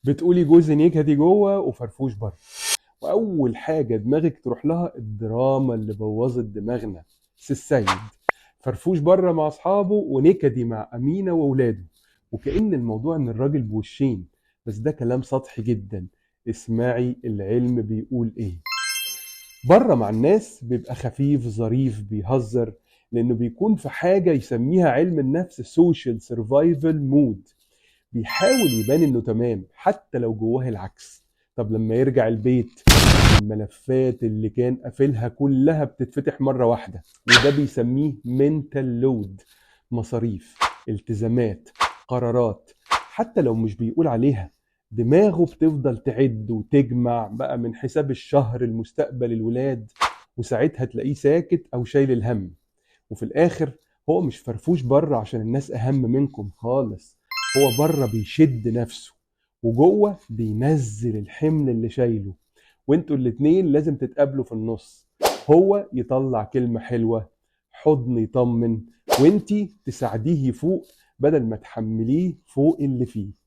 بتقولي جوزي نكدي جوه وفرفوش بره، واول حاجة دماغك تروح لها الدراما اللي بوظت دماغنا. سي السيد فرفوش بره مع اصحابه ونكدي مع امينه واولاده، وكأن الموضوع ان الراجل بوشين. بس ده كلام سطحي جدا. اسمعي العلم بيقول ايه. بره مع الناس بيبقى خفيف ظريف بيهزر، لانه بيكون في حاجة يسميها علم النفس social survival mode، بيحاول يبان انه تمام حتى لو جواه العكس. طب لما يرجع البيت، الملفات اللي كان قافلها كلها بتتفتح مرة واحدة، وده بيسميه mental load. مصاريف، التزامات، قرارات، حتى لو مش بيقول عليها، دماغه بتفضل تعد وتجمع بقى من حساب الشهر، المستقبل، الولاد. وساعتها تلاقيه ساكت او شايل الهم. وفي الاخر هو مش فرفوش بره عشان الناس اهم منكم خالص، هو بره بيشد نفسه وجوه بينزل الحمل اللي شايله. وانتوا الاتنين لازم تتقابلوا في النص، هو يطلع كلمة حلوة، حضن يطمن، وانتي تساعديه يفوق بدل ما تحمليه فوق اللي فيه.